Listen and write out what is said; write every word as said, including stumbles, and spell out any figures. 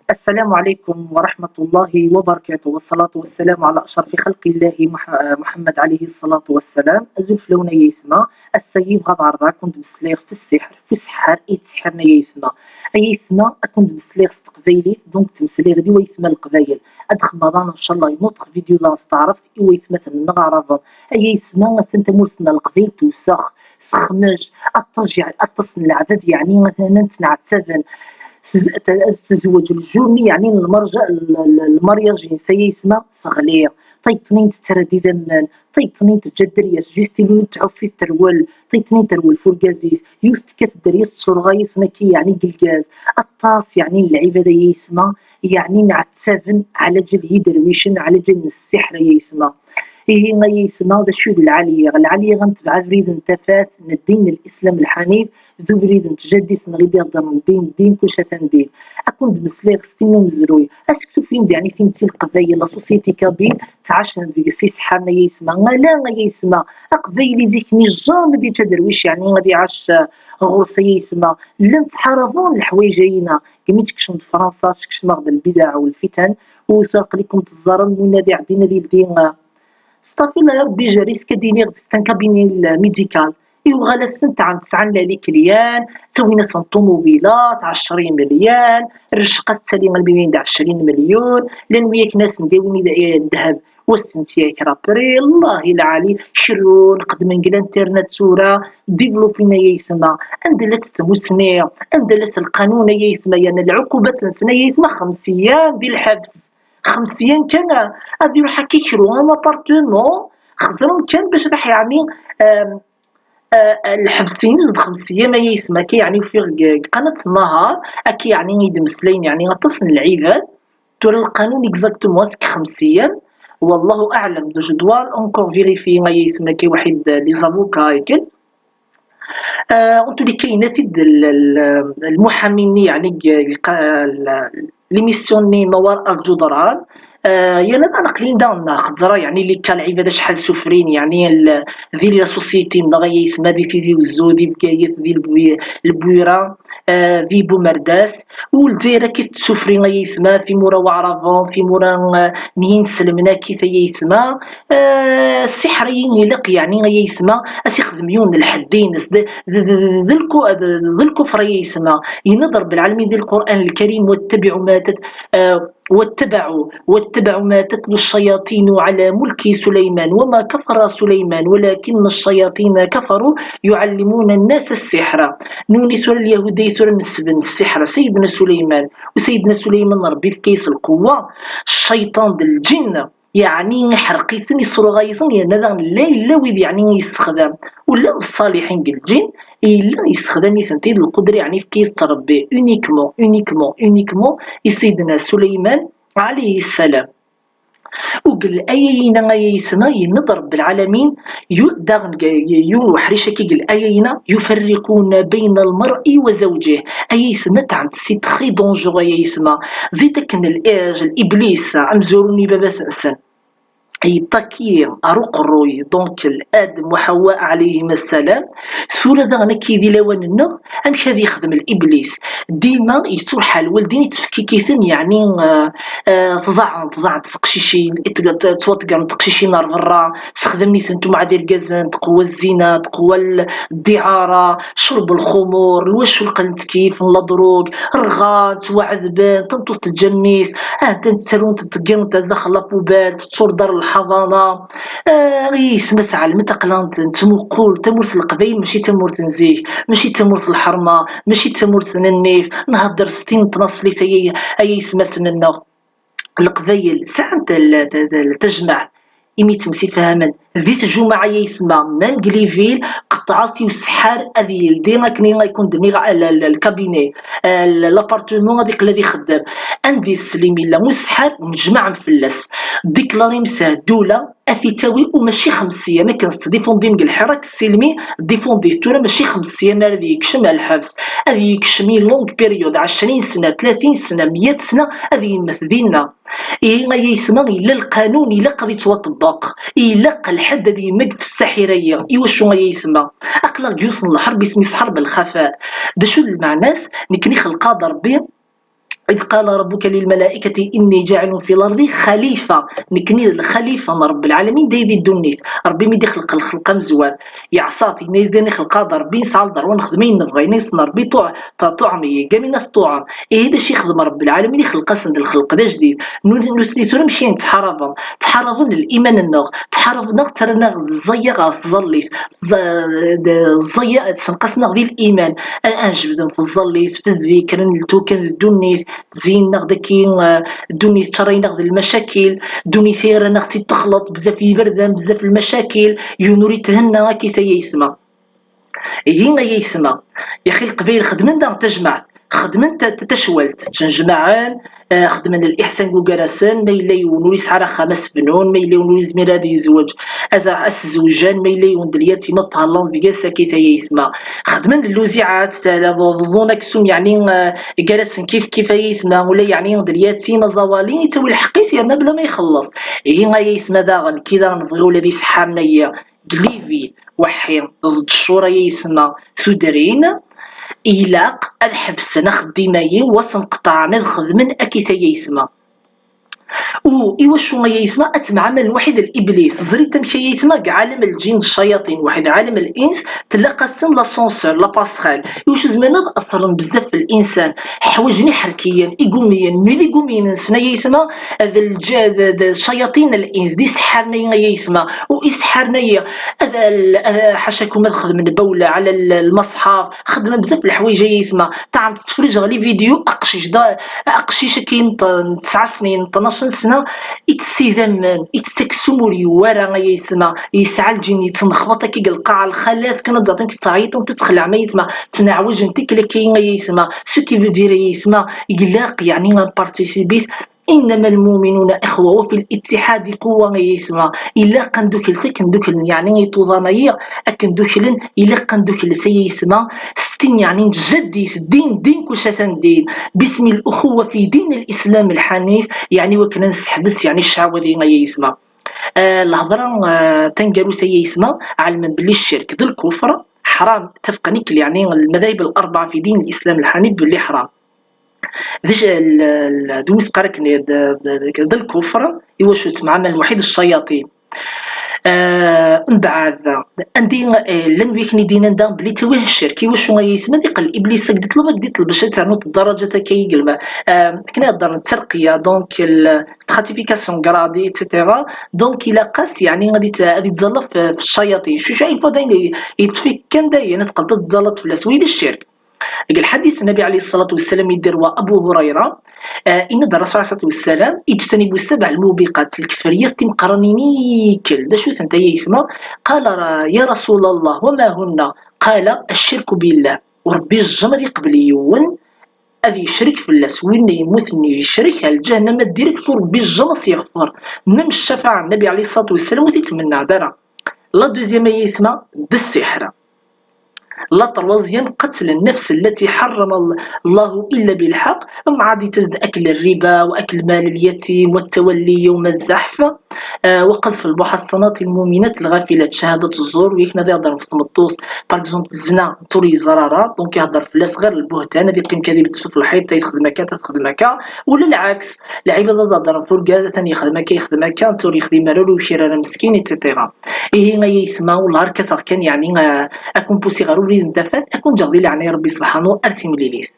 السلام عليكم ورحمة الله وبركاته، والصلاة والسلام على أشرف خلق الله مح-، محمد عليه الصلاة والسلام. Azul fell-awen ay aytma. Ass-a yebɣa ad ɛerḍeɣ ad kent-d-meslayeɣ f ssiḥr, f useḥḥar i yettseḥḥiren ay aytma. Ay aytma, ad kent-d-meslayeɣ s teqbaylit, donc ttmeslayeɣ d i waytma n Leqbayel. Ad xedmeɣ daɣen, ncallah, une autre vidéo daɣen s taɛrabt i waytmaten-nneɣ aɛraben. Ay aytma, atan tamurt-nneɣ Leqbayel tewsex, texmej, aṭas, yeɛ-, aṭas n leɛbad, yeɛni, atan ad ttneɛtaben. Tez-, t-, tezweǧ lǧur-nni, yeɛni, n lmarja-, l-, l-, lmaryaǧ-ines, ay aytma, teɣli. Tayeḍ-nni tettraddi d aman, tayeḍ-nni teǧǧa dderya-s, juste ilul tɛuffi terwel, tayeḍ-nni terwel f urgaz-is, yiwet tekkat dderya-s tesserɣay-iten akka, yeɛni, deg lgaz. Aṭas, yeɛni, n lɛibad, ay aytma, yeɛni, nɛettaben ɛlaǧal n yiderwicen, ɛlaǧal n ssiḥr, ay aytma. Ihi, ay aytma, d acu i d lɛali-yaɣ? Lɛali-yaɣ ad netbeɛ abrid n tafat n ddin n Lislam lḥanif, d ubrid n tjaddit-nneɣ i d-iheddren din, din, kullec atan din. Ad kent-d-meslayeɣ s tin n umezruy. Acu k-tufim-d, yeɛni, timetti n Leqbayel, la société kabyle, ttɛacen deg-s iseḥḥaren, ay aytma? Ala, ay aytma, aqbayli zik-nni jamais ad yečč aderwic, yeɛni, ad iɛac, eh, ɣur-s, ay aytma. Llan ttḥaraben leḥwayeǧ-ayina. Deg mi tkecmem-d Fransa, tkecmem-aɣ-d lbidaɛ u lfitan, u tura aql-iken teẓẓarem, win ad iɛeddin ad yeldi, eh, Stafi la Rebbi, jari s-, ad iniɣ, c'est un cabinet médical. Yuɣal-asen tɛam tesɛa n lali kelyan, ttawin-asen ṭumubilat, ɛecra imelyan, rrecqa tettali almi d ɛecrin melyun, llan wi akken asen d-awin i d-, ddheb, wasen-t-yakra prix, Allah lɛali, kerrun, qedmen deg l'internet tura, développin ay aytma. Anda llant tmusni, anda llant lqanun ay aytma, yerna lɛuqubat-nsen ay aytma, xemsa yyam di lḥebs. Xemsa yyam kan, ad iruḥ akka ikru un appartement, xezrem kan bac ad yeɛni, am, a, a, lḥebs-ines d xemsa yyam ay aytma, akka yeɛni ufiɣ deg, deg qanat Nahar, akka yeɛni i d-mmeslayen yeɛni aṭas n lɛibad, tura lqanun exactement seg xemsa yyam, wallahu aɛlam, je dois encore vérifier ay aytma, akka waḥid les avocats akken. آه، en tout cas, yenna-t-id l-, l-, lmuḥami-nni, yeɛni, g-, g-, qa-, l-, l'émission-nni Mawar Al Ǧudran. آه، yerna daɣen aql-in daɣen nxeẓẓer, yeɛni, les cas n lɛibad acḥal sufrin, yeɛni, l-, di la société-nneɣ ay aytma, di Tizi Wezzu, di Bgayet, di Lbwi-, Lbwira, آه، di Bumerdas, u Lezzayer akka tessufri ay aytma, timura waɛraben, timura, آه، n yinselmen akkit ay aytma. آه، السحر-agi ilaq, yeɛni, ay aytma, ad s-ixdem yiwen n lḥedd-ines, d, d, d, d, d lku-, d, d lkufr, ay aytma. Yenna-d Rebbi lɛalamin di Lqur'an Lkarim: واتبعوا ما تت-، آه، واتبعوا، واتبعوا ما تتلو الشياطين على ملك سليمان وما كفر سليمان ولكن الشياطين كفروا يعلمون الناس السحر. Nuni tura Lyahud ay tura nesben السحر, Sayidna Suleyman. U Sayidna Suleyman, Rebbi yefka-yas lqewwa, cciṭan d lǧin, yeɛni iḥreq-iten, isruɣay-iten, yerna daɣen la yella wid yeɛni yessexdam. Ula d ṣṣaliḥin deg lǧin, yella yessexdam-iten-id lqudra, yeɛni yefka-yas-tt Rebbi uniquement, uniquement, uniquement i Sidna Suleyman, ɛalayhi ssalam. U deg laya-ina ay aytma, yenna-d Rebbi lɛalamin, yu-, daɣen g-, yiwen uḥric akka deg laya-ina, يفرقون بين المرء وزوجه. Ay aytma, tɛemt, c'est très dangereux, ay aytma. Zid akken l-, eh, Iblis, amzuru n ibabat-nsen, yeṭṭaki ar uqerruy, donc, l-, Adem u Ḥawa ɛalayhim assalam. Tura daɣen akka di lawan-nneɣ, amek ad yexdem Iblis? Dima yettruḥ ar lwaldin, yettfekkik-iten, yeɛni, eh, eh, tḍaɛent, tḍaɛent teqcicin, i tg-, ttwaṭeggren teqcicin ar berra, sexdamen-itent umɛad irgazen, tqewwa zzina, tqewwa l-, ddiɛara, ccerb lxumur, lwacul qqlen ttkeyyif n la drogue, rɣan, ttwaɛedben, tameṭṭut teǧǧa mmi-s, ah, ddant ttarunt, ṭeggirent-as daxel la poubelle, tettureḍ ar lḥaḍana. Ah, ay aytma, ɛelmet aql-aɣ nettmuqul tamurt n Leqbayel, mačči tamurt n zik, mačči tamurt n lḥerma, mačči tamurt n nnif, nhedder s tin n tnaṣlit, ay, ay aytmaten-nneɣ. Leqbayel sɛan t-, l-, t-, t-, tajmaɛt imi ttemsifhamen. Di tjumaɛ, ay aytma, même deg les villes, qeṭɛet i useḥḥar ad yeldi, akken i, ay ken-d-nniɣ, l-, l-, lkabinet, l-, l'appartement ad iqqel ad ixeddem. Anda islim illa useḥḥar, nejmaɛen fell-as. Diklarim s ddula, ad t-ittawi, u mačči xemsa yyam, akken tettdifundim deg lḥirak, silmi difundi tura, mačči xemsa yyam ara ad yekcem ar lḥebs, ad yekcem i longue période, ɛecrin sna, tlatin sna, meyya sna, ad yemmet dinna. Ihi, ay aytma, yella lqanun, ilaq ad yettwaṭebbeq, ilaq lḥedd ad yemmag f ssaḥir-agi. Iwacu, ay aytma? Aql-aɣ deg yiwet n lḥerb, isem-is ḥerb lxafa. D acu d lmeɛna-s? Nekni xelqeɣ-d Rebbi, إذ قال ربك للملائكة إني جاعل في الأرض خليفة. Nekni d lxalifa n Ṛebbi lɛalamin, day di ddunit. Ṛebbi mi d-ixleq lxelq amezwaru, yeɛṣa-t, yenna-yas: "Dani xelqeɣ-d Ṛebbi, nesɛa lderwa nexdem ayen nebɣa." Yenna-yasen Ṛebbi: "Tuɛ-, tuɛam-iyi, gami ad tuɛam." Ihi d acu yexdem Ṛebbi lɛalamin? Ixleq-asen-d lxelq d ajdid. Nu-, nutni tura amek i ttḥaraben? Ttḥaraben liman-nneɣ, ttḥaraben-aɣ, ttarran-aɣ d ẓẓaya ɣer tẓallit, ẓ-, d-, ẓẓaya, ssenqasen-aɣ di liman, a, a njebden f tẓallit, f ddikr, n ltukan d ddunit, tzeyyen-aɣ-d akkin, eh, ddunit, ččarayen-aɣ d lmacakil, ddunit-agi rran-aɣ-tt-id texleḍ, bezzaf n yiberdan, bezzaf n lmacakil, yiwen ur ithenna akkit ay aytma. Ihi ay aytma, yaxi Leqbayel xedmen daɣen tajmaɛt, xedmen ta-, ta-, tacwalt, ttnejmaɛen, eh, xedmen liḥsan gar-asen, ma yella yiwen ur yesɛi ara axxam ad s-bnun, ma yella yiwen ur yezmir ad yezweǧ, ad, ad s-zewjen, ma yella yiwen d lyatim ad thellan deg-s akkit ay aytma. Xedmen lluziɛat, tala-, ḍḍun aksum, yeɛni, eh, gar-asen kif kif ay aytma, ula yeɛni d lyatim aẓawali, yettawi lḥeqq-is yerna bla ma ixelleṣ. Ihi ay aytma daɣen, kki daɣen bɣiɣ ula d iseḥḥaren-agi, deg Libi, weḥḥi, d ddcur ay aytma tudrin, ilaq ad ḥebsen axeddim-agi, wa sen-qeṭɛen ad xedmen akkit ay aytma. U iwacu ay aytma ad temɛamalen waḥid l-iblis? Ẓrit amek ay aytma deg ɛalam lǧin d ccayaṭin, waḥid ɛalam l-ins, tlaq-asen l'ascenseur, la passerelle. Iwacu? Zemren ad athren bezzaf f linsan, ḥwaǧen iḥerkiyen, igumiyen, mi d igumiyen-nsen ay aytma, d lǧ-, d, d ccayaṭin n l-ins, d iseḥḥaren ay aytma, u iseḥḥaren-agi, ad, ad, ḥacakum ad xedmen bawla ɛla l-, lmeṣḥaf, xedmen bezzaf n leḥwayeǧ ay aytma. Ṭaɛem tettefriǧ ɣer les vidéos, aqcic da, aqcic akkin n t-, n tesɛa snin, n tnac sna, ittess idammen, ittett aksum ur yewwi ara ay aytma, yesɛa lǧin, yettnexbaṭ akka deg lqaɛa, lxalat kan ad ẓrent amek ttɛeyyiṭent, ad txelɛem ay aytma, ttneɛwajen tikkelt akka ay aytma, ce qui veut dire ay aytma, ilaq, yeɛni, ad npartisibit, إنما المؤمنون إخوة وفي الاتحاد قوة ay aytma. Ilaq ad nduklet akken duklen, yeɛni iṭuḍan-agi akken duklen, ilaq ad nduklet ay aytma, s tin yeɛni n tjaddit, ddin, ddin kuc atan ddin, باسم الأخوة في دين الإسلام الحنيف, yeɛni wakken ad nseḥbes yeɛni ccɛawed-agi ay aytma. Eh, lhedra, eh, taneggarut ay aytma, ɛelmen belli ccirk d lkufr, ḥram, ttafqen ikk, yeɛni lmadahib l-arbaɛa fi din l-Islam lḥanif belli ḥram. D acu, l-, l-, d wis qarek-nni d, d, d, d lkufr, iwacu ttemɛamal lwaḥid ccayaṭin. Eh, mbeɛd, andi, eh, llan wid i k-d-yennan daɣen belli ttawih ccirk, iwacu ay aytma ad iqqel Iblis ad k-d-iṭleb, ad k-d-iṭleb bac ad ternuḍ ddarajat akka i yelma. Eh, akken i heddren d tarqiya, donc, l-, stratification gradée, et cetera. Donc, ilaq-as, yeɛni, ad it-, ad ittẓalla f, f ccayaṭin. Cucu ay fod ayen yeṭṭef-ik kan dayen, ad teqqleḍ ad tẓallaḍ fell-as. Wi d ccirk. Deg lḥadit n Nnbi ɛalayhi ṣṣalatu wassalam i d-irwa Abu Hurayra, eh, yenna-d Rasul ɛalayhi ṣṣalatu wassalam: "اجتنبوا السبع الموبقات", lkefriyat timeqqranin i ikel. D acu-tent ay aytma? قال: "يا رسول الله، وما هن؟" قال: "الشرك بالله." Ur Rebbi yejjem ad iqbel yiwen ad yecrek fell-as. Win yemmuten yecrek, ar lǧahennama direct, ur Rebbi yejjem ad s-yeɣfer. Même ccafaɛa n Nnbi ɛalayhi ṣṣalatu wassalam ur t-ittmenneɛ ara. La deuxième ay aytma, d ssiḥr. La troisième, قتل النفس التي حرم الله إلا بالحق. Mbeɛd ittaz-d أكل الربا وأكل مال اليتيم والتولي يوم الزحف, eh, وقذف المحصنات المؤمنات الغافلات, شهادة الزور, wi akken ad ihedren f tmeṭṭut, par exemple, zzna, netta ur yeẓri ara, donc ihedder fell-as ɣir lbuhtan, ad iqqim kan ibedd suf lḥiṭ, ad yexdem akka, ad texdem akka, wala lɛaks, lɛibad ad hedren f urgaz, atan yexdem akka, yexdem akka, netta ur yexdim ara, ur yukir ara meskin, et cetera. Ihi ay aytma, wellah ar kkateɣ kan, yeɛni, eh, ad ken-pusiɣ ɣer ubrid n tafat, ad ken-ǧǧeɣ di leɛnaya Rebbi subḥanu ar timlilit.